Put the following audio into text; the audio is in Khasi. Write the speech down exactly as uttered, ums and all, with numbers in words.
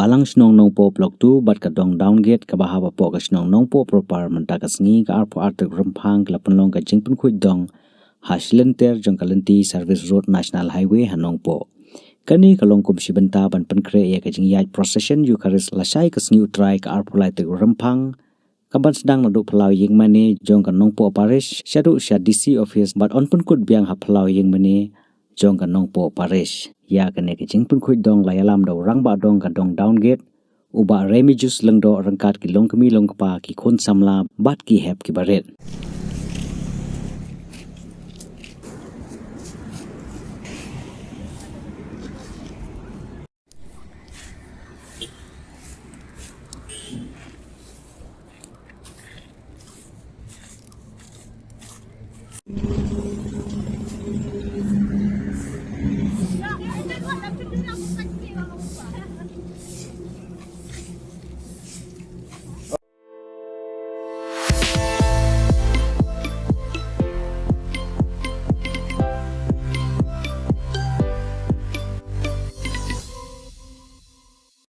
Halang shnong Nongpoh Block two bad ka dong Downgate kaba hap hapoh ka shnong Nongpoh proper, mynta ka sngi ka arphew ar tarik Rymphang ka la pynlong ka jingpynkhuid dong ha shilynter jong ka lynti Service Road National Highway ha Nongpoh. Kane ka long kum shi bynta ban pynkhreh ïa ka jingïaid procession Eucharist lashai ka sngi U Trai ka arphew lai tarik Rymphang, kaban sdang naduh phyllaw ïingmane jong ka Nongpoh Parish shaduh sha D C office bad yn pynkut biang ha phyllaw ïingmane jong ka Nongpoh Parish. Ïa kane ka jingpynkhuid dong la ïalam da u rangbah dong ka dong Downgate, u Bah Remigius Lyngdoh, ryngkat ki longkmie longkpa, ki khun samla bad ki hep ki barit.